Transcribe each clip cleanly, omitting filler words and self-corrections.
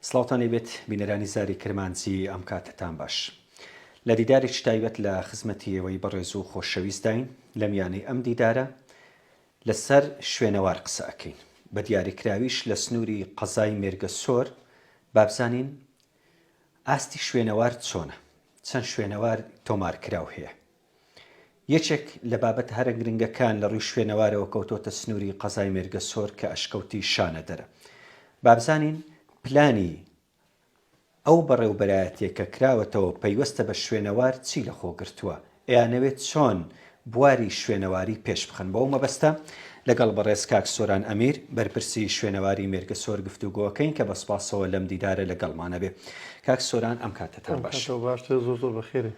سڵاوتان لێبێت بینەرانی زاری کرمانجی ئەم کاتەتان باش. لە دیدارێکی تایبەت لە خزمەتی ئێوەی بەڕێز و خۆشەویستداین، لە میانەی ئەم دیدارە لەسەر شوێنەوار قسە ئەکەین، بە دیاریکراویش لە سنووری قەزای مێرگەسۆر، بابزانین ئاستی شوێنەوار چۆنە؟ چەند شوێنەوار تۆمارکراو هەیە؟ یەکێک لە بابەتە هەرە گرنگەکان لە ڕووی شوێنەوارەوە کەوتۆتە سنووری قەزای مێرگەسۆر کە ئەشکەوتی شانەدەرە. بابزانین پلانی ئەو بەڕێوبەرایەتیە کە کراوەتەوە پەیوەستە بە شوێنەوار چی لەخۆ گرتووە؟ ئەیانەوێت چۆن بواری شوێنەواری پێش بخەن؟ بۆ ئەو مەبەستە لەگەڵ بەڕێز کاک سۆران ئەمیر بەرپرسی شوێنەواری مێرگەسۆر گفتوگۆ ئەکەین کە بە سوپاسەوە لەم دیدارە لەگەڵمان ئەبێ. کاک سۆران ئەم کاتەتان ئەم باش. کاتەوە باشتر زۆر زۆر بەخێرێ.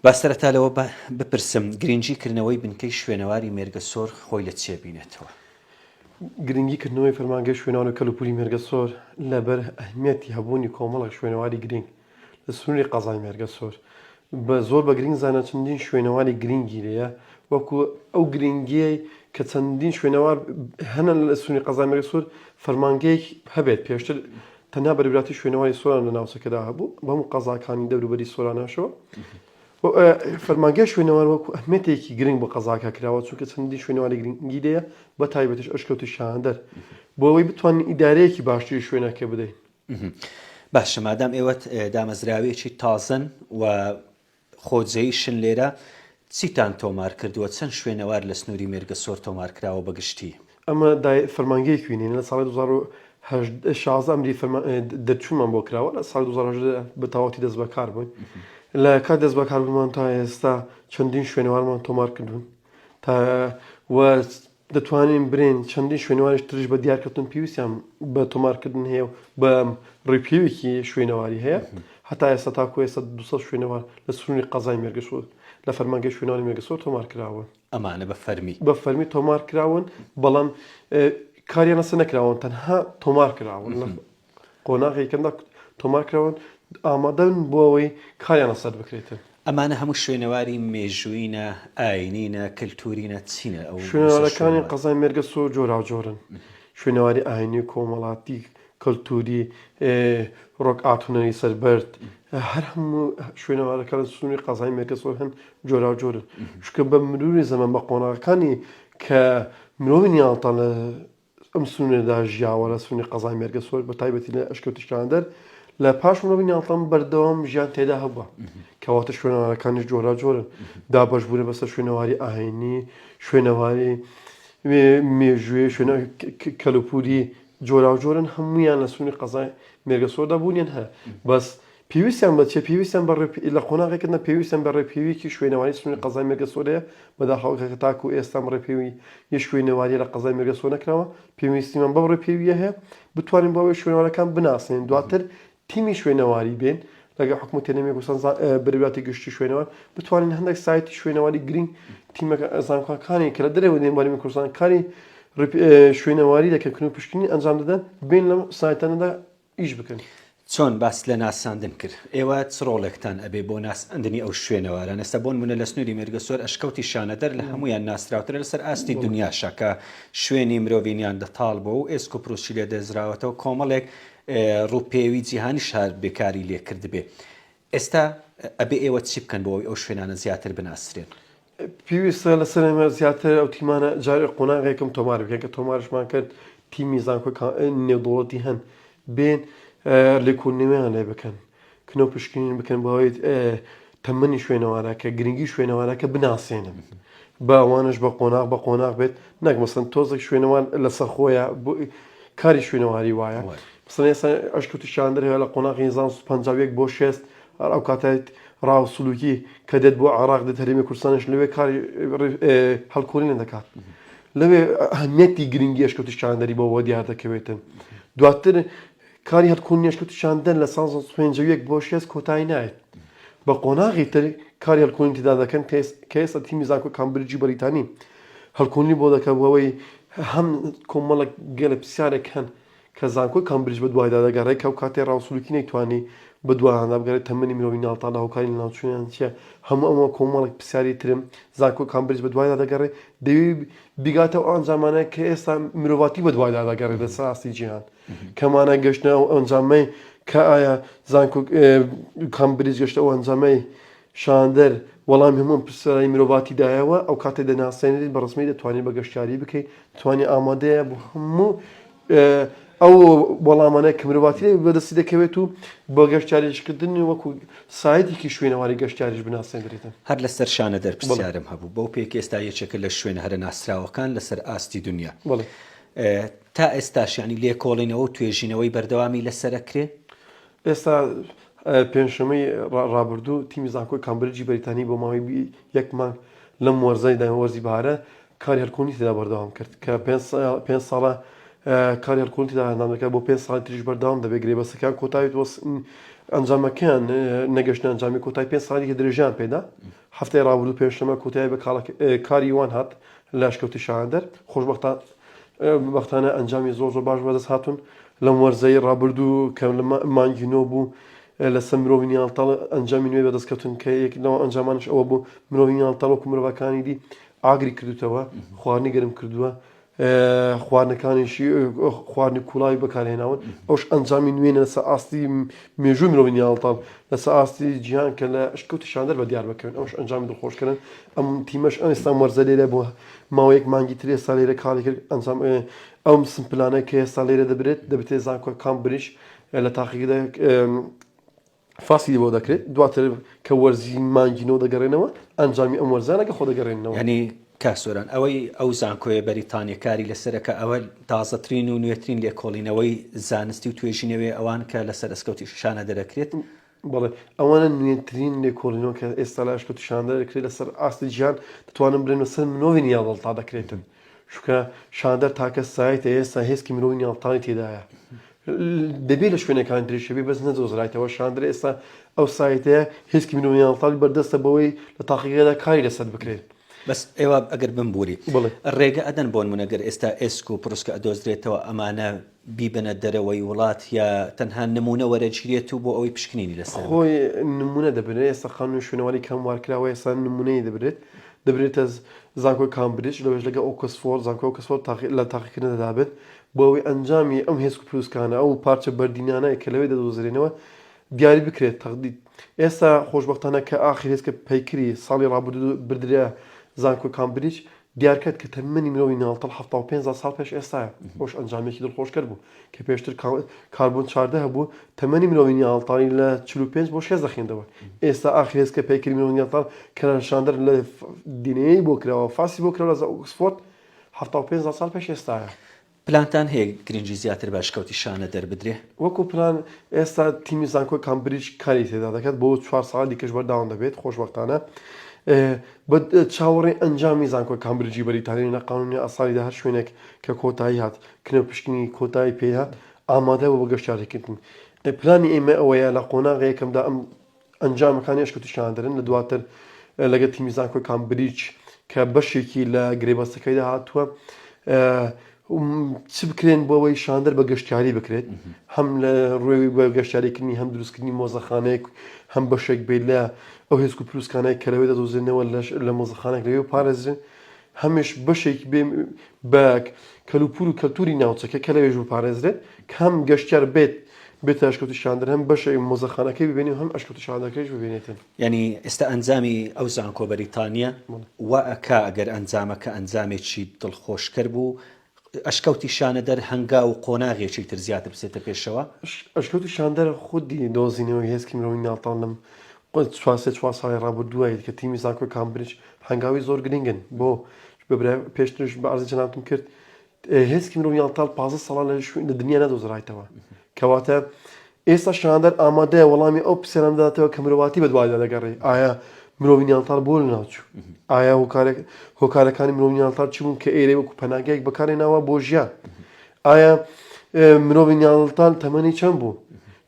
با سەرەتا لەوە بپرسم گرنگی کردنەوەی بنکەی شوێنەواری مێرگەسۆر خۆی لە چێ بینێتەوە؟ گرنگی کردنەوەی فەرمانگەی شوێنەوار و کەلوپولی مێرگەسۆر لەبەر ئەهمیەتی هەبوونی کۆمەڵێک شوێنەواری گرنگ لە سنووری قەزای مێرگەسۆر بە زۆر بە گرنگ زانە چەندین شوێنەواری گرنگی لێیە وەکو ئەو گرنگیەی کە چەندین شوێنەوار هەنە لە سنووری قەزای مێرگەسۆر فەرمانگەیەک هەبێت پێشتر تەنها بەرێوبراتی شوێنەواری سۆران لە ناوچەکەدا هەبوو بە هەموو قەزاکانی دەوروبەری سۆراناشەوە فەرمانگەی شوێنەوار وەکو ئەهمیەتێکی گرنگ بۆ قەزاکە کراوە چونکە چەندین شوێنەواری گرنگی لێیە بە تایبەتیش ئەشکەوتی شاهەندەر بۆ ئەوەی بتوانین ئیدارەیەکی باشتری شوێنەکە بدەین. باشە مادام ئێوە دامەزراوەیەکی تازەن و خۆجێیشن لێرە، چیتان تۆمار کردووە؟ چەند شوێنەوار لە سنووری مێرگەسۆر تۆمار کراوە بە گشتی؟ ئەمە دای فەرمانگەی کوینین لە ساڵی 2016 ئەمری دەرچوونمان بۆ کراوە لە ساڵی 2018 بە تەواوەتی دەست بەکار بووین لە کات دەست بەکاربوونمان تا ئێستا چەندین شوێنەوارمان تۆمار کردوون تا و دەتوانین برێین چەندین شوێنەواریش تریش بە دیارکەوتن پێویستیان بە تۆمارکردن هەیە و بە ڕێپێوێکی شوێنەواری هەیە هەتا ئێستا تاکو ئێستا 200 شوێنەوار لە سنووری قەزای مێرگەسۆر لە فەرمانگەی شوێنەواری مێرگەسۆر تۆمار کراون. ئەمانە بە فەرمی. بە فەرمی تۆمار کراون بەڵام کاریان لەسەر نەکراون تەنها تۆمار کراون لە قۆناغی یەکەمدا تۆمار کراون ئامادەن بۆ ئەوەی کاریان لەسەر بکرێتن. ئەمانە هەموو شوێنەواری مێژوویینە، ئایینینە، کەلتوورینە، چینە ئەو شوێنەوارەکانی شوێنەوارە؟ قەزای مێرگەسۆر جۆراوجۆرن، شوێنەواری ئایینی، کۆمەڵاتی، کەلتووری، rock art هونەری سەر بەرد، هەر هەموو شوێنەوارەکان لە سنووری قەزای مێرگەسۆر هەن جۆراوجۆرن، چونکە بە مروری زەمەن بە قۆناغەکانی کە مرۆڤی نیاندەرتاڵ لە ئەم سنوورەدا ژیاوە لە سنووری قەزای مێرگەسۆر بە تایبەتی لە ئەشکەوتی شاندەر لە پاش مرۆڤی نیاندەرتاڵ بەردەوام ژیان تێدا هەبووە کەواتە شوێنەوارەکانیش جۆراوجۆرن دابەش بوونە بەسەر شوێنەواری ئایینی شوێنەواری مێژووی شوێنە کەلوپوری جۆراوجۆرن هەمویان لە سنووری قەزای مێرگەسۆردا بوونیان هەیە بەس پێویستیان بە چیە؟ پێویستیان بە ڕێ لە قۆناغێکدا پێویستیان بە ڕێپێویەکی شوێنەواری سنووری قەزای مێرگەسۆر هەیە، بەداخەوە کە تاکوو ئێستا ئەم ڕێپێوی یە شوێنەواریە لە قەزای مێرگەسۆر نەکراوە، پێویستیمان بەو ڕێپێوییە هەیە بتوانین بۆ ئەوەی شوێنەوارەکان بناسێنین دواتر تیمی شوێنەواری بێن لەگەڵ حکومەتی هەرێمی کوردستان بەرێوەبەرایەتی گشتی شوێنەوار بتوانین هەندێک سایتی شوێنەواری گرنگ تیمەکە زانکۆکانی کە لە دەرەوەی دێن بۆ هەرێمی کوردستان کاری شوێنەواری دەکەن و پشکنین ئەنجام دەدەن بێن لەم سایتانەدا ئیش بکەن. چۆن باست لە ناساندن کرد؟ ئێوە چ ڕۆڵێکتان ئەبێ بۆ ناساندنی ئەو شوێنەوارانە؟ ئێستا بۆ نموونە لە سنووری مێرگەسۆر ئەشکەوتی شانەدەر لە هەموویان ناسراوترە لەسەر ئاستی دونیاشا کە شوێنی مرۆڤی نیاندەتاڵ بووە و ئێسک و پروسکی لێ دۆزراوەتەوە کۆمەڵێک ڕووپێوی جیهانیش هەر بێکاری لێ کردبێ. ئێستا ئەبێ ئێوە چی بکەن بۆ ئەوەی ئەو شوێنانە زیاتر بناسرێن؟ پێویستە لەسەر ئێمە زیاتر ئەو تیمانە جارێ قۆناغێکم تۆمار بکەن کە تۆمارشمان کرد تیمی زانکۆی نێودەوڵەتی هەن بێن لێکۆڵینەوەیان لێ بکەن کنە و پشکنین بکەن بۆ ئەوەی تەمەنی شوێنەوارەکە گرنگی شوێنەوارەکە بناسێنن بە ئەوانش بە قۆناغ بە قۆناغ بێت نەک مەسەن تۆزێک شوێنەوار لەسەر خۆیە کاری شوێنەواری وایە مەسەن ئێستا ئەشکەوتی شاندەر هەیە لە قۆناغی 1951 بۆ 60 ئەو کاتە ڕاو سلوکی کە دێت بۆ عێراق دێت هەرێمی کوردستانیش لەوێ کاری هەڵکۆڵینە دەکات لەوێ ئەهمیەتی گرنگی ئەشکەوتی شاندەری بۆ دیار دەکەوێتن دواتر کاری هەڵکۆڵینی ئەشکەوتی شاندەر لە ساڵ 1951 بۆ 60 کۆتایی نایەت بە قۆناغی تر کاری هەڵکۆڵینی تێدا دەکەن کە ئێستا تیمی زانکۆی کامبریجی بەریتانی هەڵکۆڵینی بۆ دەکەن بۆ ئەوەی هەم کۆمەڵێک گەلە پرسیارێک هەن. کە زانکۆی کامبریج بەدوایدا دەگەڕێت کە ئەو کاتەی ڕاوسلوکی نەیتوانی بەدوایاندا بگەڕێت تەمەنی مرۆڤی نیاندەرتاڵ هۆکاری لەناوچوونیان چییە هەموو ئەمە کۆمەڵێک پرسیاری ترن زانکۆی کامبریج بەدوایدا دەگەڕێت دەیەوێت بیگاتە ئەو ئەنجامانە کە ئێستا مرۆڤاتی بەدوایدا دەگەڕێت لەسەر ئاستی جیهان کەمانە گەشتە ئەو ئەنجامەی کە ئایا زانکۆ کامبریج گەشتە ئەو ئەنجامەی شاندەر وەڵامی هەموو ئەم پرسیارانەی مرۆڤاتی دایەوە، ئەو کاتەی دەناسێنرێت بە ڕەسمی دەتوانێت بە گەشتیاری بکەیت، دەتوانێت ئامادەیە بۆ هەموو ئەو وەڵامانە کە مرۆڤاتی لێ بەدەستی دەکەوێت و بە گەشتیاریشکردن وەکو سایتێکی شوێنەواری گەشتیاریش بناسێندرێتن. هەر لەسەر شانەدەر پرسیارم هەبوو، بەو پێیە کە ئێستا یەکێکە لە شوێنە هەرە ناسراوەکان لەسەر ئاستی دونیا، تا ئێستاش یانی لێکۆڵینەوە و توێژینەوەی بەردەوامی لەسەر ئەکرێ؟ ئێستا پێنجشەممەی ڕابردوو تیمی زانکۆی کامبریجی بەریتانی بۆ ماوەی یەک مانگ لەم وەرزەی وەرزی بەهارە کاری هەلکۆڵینی تێدا بەردەوام کرد کە پێنج ساڵە کاری هەلکۆڵینی تێدا ئەنجام دەکات بۆ پێنج ساڵی تریش بەردەوام دەبێت گرێبەستەکان کۆتایی ئەنجامەکەیان نەگەشتە ئەنجامی کۆتایی پێنج ساڵی کە درێژیان پێدا هەفتەی ڕابردوو پێنجشەممە کۆتایی بە کاری وان هات لە ئەشکەوتی شاهەندەر خۆشبەختان بەختانە ئەنجامی زۆر زۆر باش بەدەست هاتوون لەم وەرزەی ڕابردوو کە لە مانگی نۆ بوو لەسەر مرۆڤی نیاندەرتاڵ ئەنجامی نوێ بەدەست کەوتن کە یەک لەو ئەنجامانش ئەوە بوو مرۆڤی نیاندەرتاڵ وەکو مرۆڤەکانی دی ئاگری کردوتەوە خواردنی گەرم کردووە خواردنەکانیشی خواردنی کوڵاوی بەکارهێناون ئەوش ئەنجامی نوێنە لەسەر ئاستی مێژووی مرۆڤی نیاندەرتاڵ لەسەر ئاستی جیهان کە لە ئەشکەوتی شاندەر بە دیار بکەون ئەوش ئەنجامی دڵخۆشکردن ئەم تیمەش ئەم ئێستا وەرزە لێرە بۆ ماوەیەک مانگی تر ئێستا لێرە کاری کرد ئەنجام ئەم sample انە کە ئێستا لێرە دەبرێت دەبێتێ زانکۆی کامبریج لە تاقیگەدا فاسی بۆ دەکرێت دواتر کە وەرزی مانگی نۆ دەگەڕێنەوە ئەنجامی ئەم وەرزانە کە خۆ دەگەڕێنەوە. یانی کاک سۆران ئەوەی ئەو زانکۆیە بەریتانیە کاری لەسەرە کە ئەوە تازەترین و نوێترین لێکۆڵینەوەی زانستی و توێژینەوەیە ئەوان کە لەسەر ئەسکەوتی شانە دەرەکرێت. بەڵێ ئەوانە نوێترین لێکۆڵینەوە کە ئێستا لە ئەشکەوتی شاندەر دەکرێت لەسەر ئاستی جیهان دەتوانم بڵێم لەسەر مرۆڤی نیاندەرتاڵ دەکرێتن چونکە شاندەر تاکە سایتە ئێستا هێسکی مرۆڤی نیاندەرتاڵی تێدایە دەبێت لە شوێنەکانی تریش هەبێ بەس نەدۆزرایتەوە شاندەر ئێستا ئەو سایتەیە هێسکی مرۆڤی نیاندەرتاڵی بەردەستە بەوەی لە تاقیگەدا کاری لەسەر بکرێت. بەس ئێوە ئەگەر بمبوری ڕێگە ئەدەن بۆنمونە گەر ئێستا ئێسک و پروسکە ئەدۆزرێتەوە ئەمانە بیبەنە دەرەوەی وڵات یا تەنها نمونە وەرەگیرێت و بۆ ئەوەی پشکنینی لەسەر بکرێت؟ خۆی نمونە دەبرێت ئێستا قانونی شوێنەواری کەم وارکراوە ئێستا نمونەی دەبرێت دەبرێتە زانکۆی کامبریج لەوێش لەگەڵ ئۆکسفۆرد زانکۆی ئۆکسفۆرد لە تاقیکردنەدا بێت بۆ ئەوەی ئەنجامی ئەم هێسک و پروسکانە ئەو پارچە بەردینانە کە لەوێ دەدۆزرێنەوە دیاری بکرێت تەقدید ئێستا خۆشبەختانە کە ئاخر هێسکە پەیکری ساڵی ڕابردوو بردرا زانکۆی کامبریج دیارکرد کە تەمەنی مرۆڤی نیاندەرتاڵ 75 ساڵ پێش ئێستایە ئەوش ئەنجامێکی دڵخۆشکەر بوو کە پێشتر کاربۆن 14 هەبوو تەمەنی مرۆڤی نیاندەرتاڵی لە 45 بۆ 60 دەخێندەوە ئێستا ئاخر هێسکە پەیکری مرۆڤی نیاندەرتاڵ کە لە شاندەر لە DNA بۆ کراوە فاسی بۆ کراوە لە ئۆکسفۆرد 75 ساڵ پێش ئێستایە. پلانتان هەیە گرنگی زیاتر بە ئەشکەوتی شانە دەربدرێ؟ وەکو پلان ئێستا تیمی زانکۆی کامبریج کاری تێدا دەکات بۆ چوار ساڵی دیکەش بەردەوام دەبێت خۆشبەختانە بە چاوەڕێی ئەنجامی زانکۆی کامبریجی بەریتانی لە قانونی ئاساریدا هەر شوێنێک کە کۆتایی هات کنە پشکنی کۆتایی پێ هات ئامادە بۆ گەشتیاریکردن پلانی ئێمە ئەوەیە لە قۆناغی یەکەمدا ئەم ئەنجامەکانی ئەشکەوتی شاندەرن لە دواتر لەگەڵ تیمی زانکۆی کامبریج کە بەشێکی لە گرێبەستەکەیدا هاتووە چ بکرێن بۆ ئەوەی شاندەر بە گەشتیاری بکرێت هەم لە ڕووی بە گەشتیاریکردنی هەم دروستکردنی مۆزەخانەیەک هەم بەشێک بێت لە ئەو هێسک و پروسکانەی کە لەوێ دەدۆزرێنەوە لە مۆزەخانێک لەوێ پارێزرێن هەمیش بەشێک بێ بە کەلوپور و کەلتوری ناوچەکە کە لەوێش بپارێزرێت کە هەم گەشتیار بێت بێتە ئەشکەوتی شاندەر هەم بەشێک مۆزەخانەکەی ببینێ و هەم ئەشکەوتی شاندەرەکەیش ببینێتن. یانی ئێستا ئەنجامی ئەو زانکۆ بەریتانیە وا ئەکا ئەگەر ئەنجامەکە ئەنجامێکی دڵخۆشکەر بوو ئەشکەوتی شانەدەر هەنگاو و قۆناغێکی تر زیاتر بچێتە پێشەوە؟ ئەشکەوتی شاندەر خودی دۆزینەوەی هێسکی مرۆڤی ناڵتان لەم چوار سێ چوار ساڵی ڕابردووە کە تیمی زانکۆی کامبریج هەنگاوی زۆر گرنگن بۆ پێشترش بە عەرزی جەنابتم کرد هێسکی مرۆڤی ناڵتاڵ 15 ساڵە لە شوێن لە دنیا نەدۆزرایتەوە کەواتە ئێستا شاندەر ئامادەیە وەڵامی ئەو پرسیارانە بداتەوە کە مرۆڤاتی بەدوایدا دەگەڕێ ئایا مرۆڤی نیاندەرتاڵ بۆ لەناوچوو ئایا هۆکارێک هۆکارەکانی مرۆڤی نیاندەرتاڵ چی بوون کە ئێرەی وەکو پەناگەیەک بەکارهێناوە بۆ ژیان ئایا مرۆڤی نیاندەرتاڵ تەمەنی چەند بوو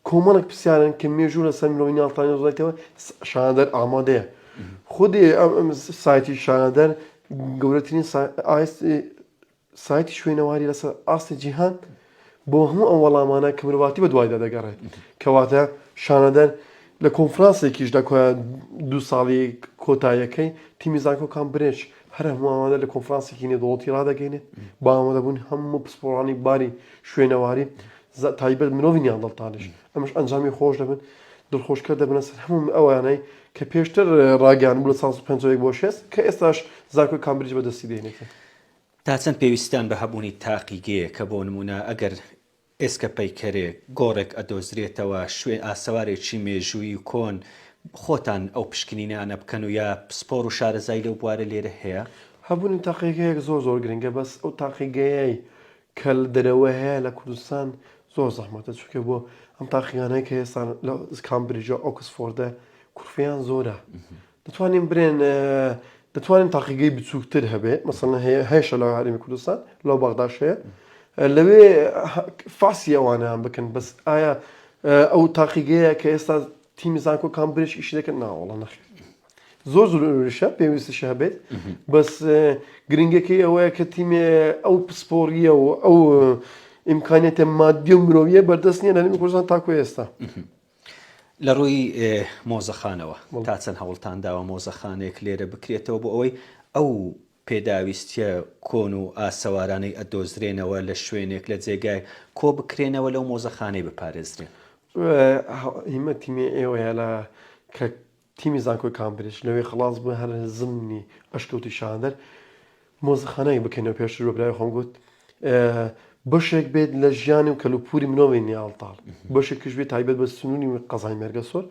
کۆمەڵێک پرسیارن کە مێژوو لەسەر مرۆڤی نیاندەرتاڵ دەدۆزێتەوە شاندەر ئامادەیە خودی ئەم سایتی شاندەر گەورەترین سایتی شوێنەواری لەسەر ئاستی جیهان. بۆ هەموو ئەم وەڵامانە کە مرۆڤاتی بەدوایدا دەگەڕێت. کەواتە شانەدەر لە کۆنفرانسێکیشدا کە دوو ساڵی کۆتاییەکەی تیمی زانکۆ کامبرێج هەر هەموو ئەوانە لە کۆنفرانسێکی نێودەوڵەتی ڕادەگەینێت بە ئامادەبوونی هەموو پسپۆڕانی باری شوێنەواری تایبەت مرۆڤی نیاندەڵتالیش ئەمەش ئەنجامی خۆش دەبن دڵخۆشکەر دەبنە سەر هەموو ئەوانەی کە پێشتر ڕاگەیان بوو لە ساڵ 51 بۆ 6 کە ئێستاش زانکۆی کامبریج بەدەستی دێنێت. تا چەند پێویستتان بە هەبوونی تاقیگەیەکە بۆ نموونە ئەگەر ئێسکە پەیکەرێک، گۆڕێک ئەدۆزرێتەوە، شوێن ئاسەوارێکی مێژوویی و کۆن، خۆتان ئەو پشکنینانە بکەن و یا پسپۆڕ و شارەزای لەو بوارە لێرە هەیە؟ هەبوونی تاقیگەیەک زۆر زۆر گرنگە بەس ئەو تاقیگەیەی کە لە دەرەوە هەیە لە کوردستان زۆر زەحمەتە چونکە بۆ ئەم تاقیگانەی کە ئێستا لە کامبریج و ئۆکسفۆردە کورفیان زۆرە دەتوانین برێن دەتوانین تاقیگەی بچووکتر هەبێ مەسەلەن هەیە هەیشە لە هەرێمی کوردستان لەو بەغداش هەیە لەوێ فاسی ئەوانیان بکەن بەس ئایا ئەو تاقیگەیە کە ئێستا تیمی زانکۆ کامبریج ئیشی دەکەن ناوەڵە نەخێر زۆر زۆر پێویستیش هەبێت بەس گرنگەکەی ئەوەیە کە تیمێ ئەو پسپۆڕیە و ئەو ئیمکانیەتە مادی و مرۆڤیە بەردەست نییە لە هەرێمی کوردستان تاکو ئێستا. لە ڕووی مۆزەخانەوە تا چەند هەوڵتان داوە مۆزەخانەیەک لێرە بکرێتەوە بۆ ئەوەی ئەو پێداویستیە کۆن و ئاسەوارانەی ئەدۆزرێنەوە لە شوێنێک لە جێگای کۆ بکرێنەوە لەو مۆزەخانەی بپارێزرێن؟ هیمەت تیمی ئێوەیە لە کە تیمی زانکۆی کامبریج لەوێ خەڵاس بوو هەر زمنی ئەشکەوتی شاهندەر مۆزەخانەیەک بکەینەوە پێشتر بە برای خۆم گوت بەشێک بێت لە ژیانی و کەلوپوری مرۆڤی نیاڵتاڵ بەشێکیش بێت تایبەت بە سنووری قەزای مێرگەسۆر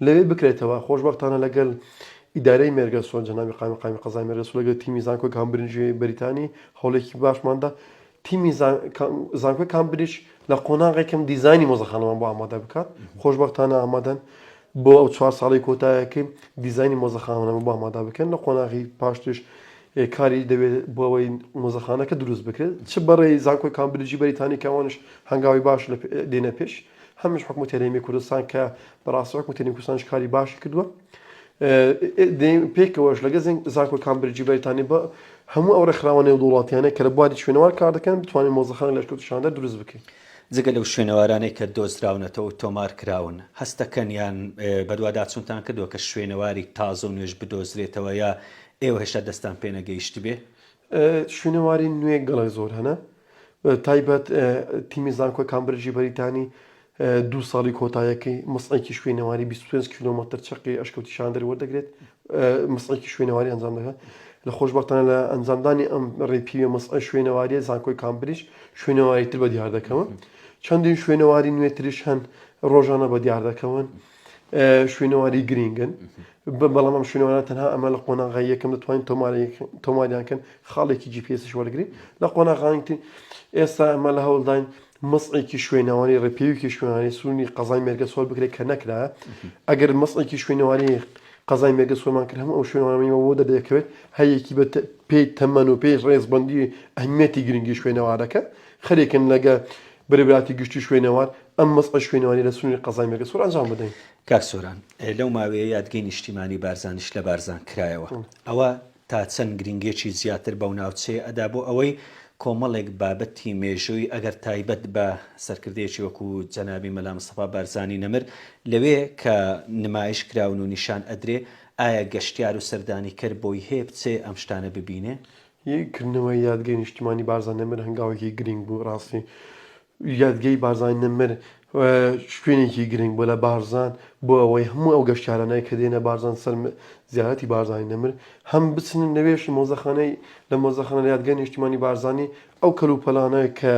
لەوێ بکرێتەوە خۆشبەختانە لەگەل ئیدارەی مێرگەسۆر جەنابی قایمقامی قەزای مێرگەسۆر لەگەل تیمی زانکۆی کامبریجی بەریتانی هەوڵێکی باشماندا تیمی زانکۆی کامبریج لە قۆناغێکم دیزاینی مۆزەخانەمان بۆ ئامادە بکات خۆشبەختانە ئامادەن بۆ ئەو چوار ساڵی کۆتایەکەی دیزاینی مۆزەخانەمان بۆ ئامادە بکەن لە قۆناغی پاشتریش کاری دەوێت بۆ ئەوەی مۆزەخانەکە دروست بکرێت چ بەڕێی زانکۆی کامبریجی بەریتانی کە ئەوانش هەنگاوی باش دێنە پێش هەمیش حکوومەتی هەرێمی کوردستان کە بەڕاستی حکوومەتی هەرێمی کوردستانش کاری باشی کردووە پێکەوەش لەگە زانکۆی کامبریجی بەریتانی بە هەموو ئەو ڕێکخراوە نێودەوڵەتیانە کە لە بواری شوێنەوار کار دەکەن بتوانین مۆزەخانە لە ئەشکەوتی شاندەر دروست بکەین. جگە لەو شوێنەوارانەی کە دۆزراونەتەوە و تۆمار کراون، هەست دەکەن یان بەدواداچوونتان کردووە کە شوێنەواری تازە و نوێش بدۆزرێتەوە یا ئێوە هێشتا دەستتان پێ نەگەیشتبێ؟ شوێنەواری نوێ گەڵێک زۆر هەنە، تایبەت تیمی زانکۆی کامبرجی بەریتانی دوو ساڵی کۆتایەکەی مەسعێکی شوێنەواری 25 کیلۆمەتر چەقی ئەشکەوتی شاندەر وەردەگرێت مەسعێکی شوێنەواری ئەنجام دەکات لە خۆشبەختانە لە ئەنجامدانی ئەم ڕێپیوە مەسعە شوێنەواریە زانکۆی کامبریج شوێنەواری تر بە دیار دەکەون چەندین شوێنەواری نوێتریش هەن ڕۆژانە بە دیار دەکەون شوێنەواری گرینگن بەڵام ئەم شوێنەوارە تەنها ئەمە لە قۆناغی یەکەم دەتوانین تۆماریان کەن خاڵێکی GPS ش وەرگین لە قۆناغانی ئێستا ئەمە لە هەوڵداین مەسعێکی شوێنەواری ڕێپێویکی شوێنەواری سنووری قەزای مێرگەسۆر بکرێت کە نەکرا ئەگەر مەسعێکی شوێنەواری قەزای مێرگەسۆرمان کرد هەموو ئەو شوێنەوارانەی بۆ دەردەکەوێت هەیەکی بە پێی تەمەن و پێی ڕێزبەندی ئەهمیەتی گرنگی شوێنەوارەکە خەرێکن لەگە بەرێبراتی گشتی شوێنەوار ئەم مەسعە شوێنەواری لە سنووری قەزای مێرگەسۆر ئەنجام بدەین. کاک سۆران، لەو ماوەیە یادگەی نیشتیمانی بارزانیش لە بارزان کرایەوە. ئەوە تا چەند گرنگیەکی زیاتر بەو ناوچەیە ئەدا بۆ ئەوەی کۆمەڵێک بابەتی مێژووی ئەگەر تایبەت بە سەرکردەیەکی وەکو جەنابی مەلا مستەفا بارزانی نەمر لەوێ کە نمایش کراون و نیشان ئەدرێ ئایا گەشتیار و سەردانیکەر بۆی هەیە بچێ ئەم شتانە ببینێ؟ کردنەوەی یادگەی نیشتیمانی بارزان نەمر هەنگاوێکی گرنگ بوو ڕاستی یادگەی بارزانی نەمر شوێنێکی گرنگ بووە لە بارزان بۆ ئەوەی هەموو ئەو گەشتیارانەی کە دێنە بارزان سەر زیارەتی بارزانی نەمر هەم بچن لەوێش مۆزەخانەی لە مۆزەخانە لە یادگای نیشتیمانی بارزانی ئەو کەلوپەلانە کە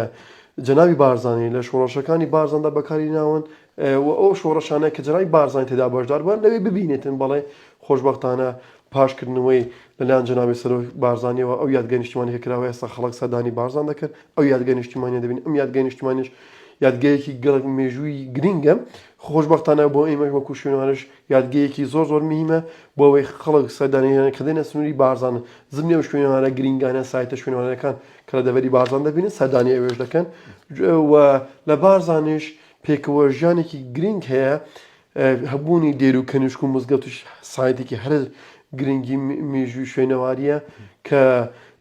جەنابی بارزانی لە شۆڕشەکانی بارزاندا بەکاری ناون و ئەو شۆڕشانە کە جەنابی بارزانی تێدا بەشدار بووە لەوێ ببینێتن بەڵێ خۆشبەختانە پاش کردنەوەی لەلایەن جەنابی سەرۆک بارزانیەوە ئەو یادگای نیشتیمانی کە کراوە ئێستا خەڵک سەردانی بارزان دەکەن ئەو یادگای نیشتیمانیە دەبین ئەم یادگای نیشتیمانیش یادگەیەکی گەلەک مێژووی گرینگە خۆشبەختانە بۆ ئێمەش وەکو شوێنەوارش یادگەیەکی زۆر زۆر مهمە بۆ ئەوەی خەڵک سەردانیان کە دێنە سنووری بارزان زمنی ئەو شوێنەوارە گرینگانە سایتە شوێنەوارەکان کە لە دەڤەری بارزان دەبینن سەردانی ئەوێش دەکەن و لە بارزانیش پێکەوە ژیانێکی گرینگ هەیە هەبوونی دێر و کەنیشک و مزگەوتیش سایتێکی هەرە گرنگی مێژووی شوێنەوارییە کە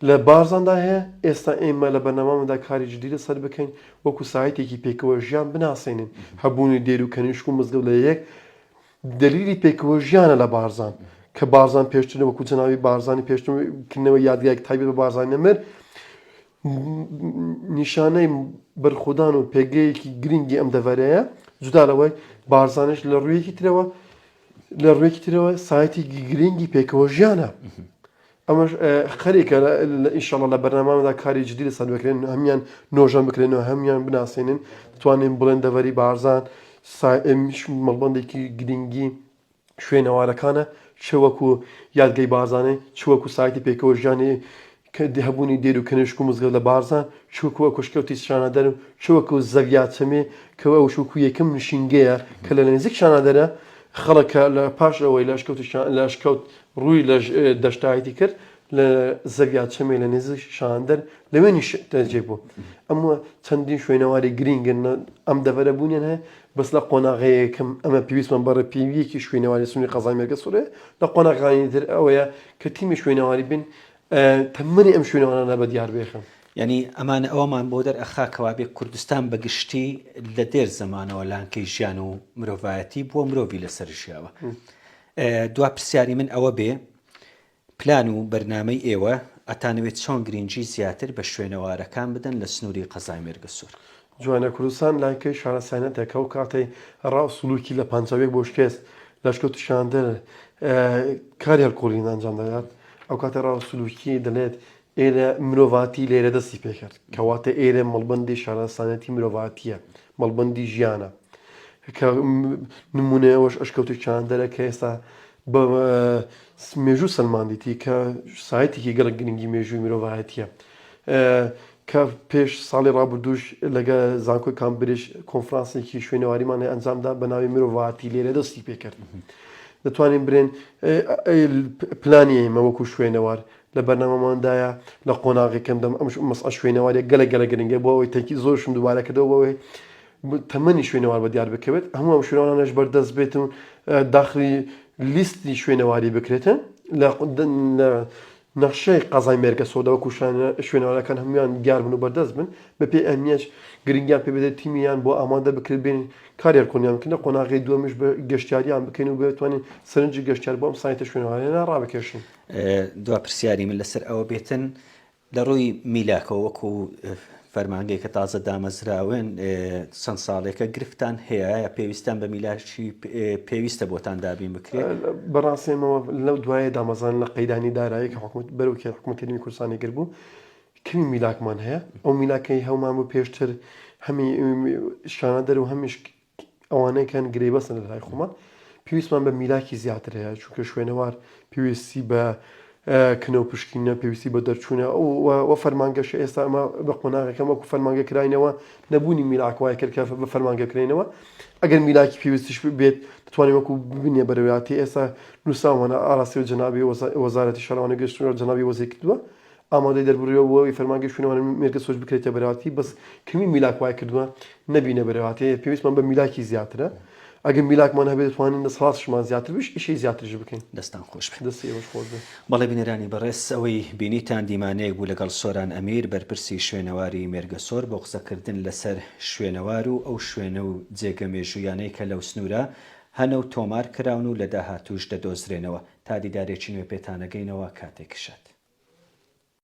لە بارزاندا هەیە، ئێستا ئێمە لە بەرنامەماندا کاری جدی لەسەر بکەین وەکو سایتێکی پێکەوە ژیان بناسێنین، هەبوونی دێر و کەنیشک و مزگەوت لە یەک دەلیلی پێکەوە ژیانە لە بارزان کە بارزان پێشتر وەکو جەنابی بارزانی پێشتر کردنەوەی یادگایەک تایبەت بە بارزانی نەمر نیشانەی بەرخۆدان و پێگەیەکی گرنگی ئەم دەڤەرەیە جودا لەوەی بارزانش لە ڕوویەکی ترەوە لە ڕوویەکی ترەوە سایتێکی گرنگی پێکەوە ژیانە ئەمەش خەریکە ئینشاڵڵا لە بەرنامەدا کاری جدی لەسەر بکرێن هەمیان نۆژەن بکرێنەوە هەمیان بناسێنن دەتوانین بڵێن دەڤەری بارزان مەڵبەندێکی گرنگی شوێنەوارەکانە چ وەکو یادگەی بارزانێ چ وەکو سایتی پێکەوە ژیانی کە هەبوونی دێر و کەنیشک و مزگەوت لە بارزان چ وەکو ئەکۆشکەوتی شانەدەر و چ وەکو زەویا چەمێ کە ئەوش وەکو یەکەم نشینگەیە کە لە نزیک شانەدەرە خەڵک کە لە پاش ئەوەی لە ئەشکەوتی لە ئەشکەوت ڕووی لە دەشتایەتی کرد لە زەویا چەمێ لە نزیک شاندەر لەوێ نیشتەجێ بوو. ئەمە چەندین شوێنەواری گرینگن ئەم دەڤەرە بوونیان هەیە بەس لە قۆناغەیە یەکەم ئەمە پێویستمان بە ڕێپێوییەکی شوێنەواری سنووری قەزای مێرگەسۆرەیە لە قۆناغەکانی تر ئەوەیە کە تیمی شوێنەواری بن تەمەنی ئەم شوێنەوارانە بە دیار بێخن. یانی ئەمانە ئەوەمان بۆ دەر ئەخا کەوابێ کوردستان بە گشتی لە دێر زەمانەوە لانکەی ژیان و مرۆڤایەتی بووە مرۆڤی لەسەر ژیاوە. دوا پرسیاری من ئەوە بێ پلان و بەرنامەی ئێوە ئەتانەوێت چۆن گرینگی زیاتر بە شوێنەوارەکان بدەن لە سنووری قەزای مێرگەسوور؟ جوانە کوردستان لانکەی شارستانیەتە کە ئەو کاتەی ڕا و سلوکی لە 51 بۆ شکست لە ئەشکەوتی شاندەر کاری هەڵکۆڵین ئەنجام دەدات ئەو کاتە ڕا و سلوکی دەلێت ئێرە مرۆڤاتی لێرە دەستی پێکرد کەواتە ئێرە مەڵبەندی شارستانیەتی مرۆڤاتیە مەڵبەندی ژیانە کە نمونەی ئەوەش ئەشکەوتی چاندەرە کە ئێستا بە مێژوو سەلماندیتی کە سایتێکی گەلک گرنگی مێژووی مرۆڤایەتیە کە پێش ساڵی ڕابردووش لەگە زانکۆی کامبریج کۆنفرانسێکی شوێنەواریمان ئەنجامدا بە ناوی مرۆڤاتی لێرە دەستی پێکرد دەتوانین برێن پلانی ئێمە وەکو شوێنەوار لە بەرنامەماندایە لە قۆناغێکم دەم ئەم مەسئە شوێنەوارێک گەلە گەلە گرنگە بۆ ئەوەی تەکی زۆرشم دووبارە کردەوە بۆ ئەوەی تەمەنی شوێنەوار بە دیار بکەوێت هەموو ئەم شوێنەوارانەش بەردەست بێت و داخلی لیستی شوێنەواری بکرێتن لە نەخشەی قەزای مێرگەسۆردا وەکو شوێنەوارەکان هەموویان دیار بن و بەردەست بن بەپێی ئەهمیەت گرنگیان پێ بدرێت تیمیان بۆ ئامادە بکرێت بێن کاریان کۆنیان بکەن لە قۆناغی دووەمیش بە گەشتیاریان بکەین و بتوانین سەرنجی گەشتیار بۆ ئەم سایتە شوێنەوارانە ڕابکێشین. دوا پرسیاری من لەسەر ئەوە بێتن لە ڕووی میلاکەوە وەکو فەرمانگەی کە تازە دامەزراون چەند ساڵێکە گرفتان هەیە یا پێویستان بە میلاکی پێویستە بۆتان دابین بکرێت؟ بەڕاستی ئێمە لەو دوایە دامەزان لە قەیرانی دارایی کە حکومەت بەرەو کە حکومەت هەرێمی کوردستانی گرت بوو کەمی میلاکمان هەیە ئەو میلاکەی هەومان بوو پێشتر هەمی شانەدەر و هەمیش ئەوانەی کەن گرێبەستن لە لای خۆمان پێویستمان بە میلاکی زیاتر هەیە چونکە شوێنەوار پێویستی بە کنە و پشکینە پێویستی بە دەرچوونە و فەرمانگەش ئێستا ئەمە بە قۆناغەکەم وەکو فەرمانگە کراینەوە نەبوونی میلاک وای کرد کە بە فەرمانگە کرێنەوە ئەگەر میلاکی پێویستیش بێت دەتوانین وەکو ببینێ بەرەویاتی ئێستا نووساوانە ئاراسی و جەنابی وەزارەتی شارەوانی گەشتوە جەنابی وەزیر کردووە ئامادەی دەربڕیوە بۆ ئەوەی فەرمانگەی شوێنەواری مێرگەسۆر بکرێتە بەراتی، بەس کەمی میلاک وای کردووە نەبینە بەراتی، پێویستمان بە میلاکی زیاترە، ئەگەر میلاکمان هەبێت دەتوانین دەسەڵاتیشمان زیاتر بێت ئیشی زیاتریش بکەین. دەستان خۆش بێت. دەستی ئێوەش خۆش بێت. بەڵێ بینەرانی بەڕێز ئەوەی بینیتان دیمانەیەک بوو لەگەڵ سۆران ئەمیر بەرپرسی شوێنەواری مێرگەسۆر بۆ قسەکردن لەسەر شوێنەوار و ئەو شوێنە و جێگە مێژوویانەی کە لەو سنوورە هەنە و تۆمار کراون و لە داهاتووش دەدۆزرێنەوە. تا دیدارێکی نوێ پێتانەگەینەوە کاتێکی شاد.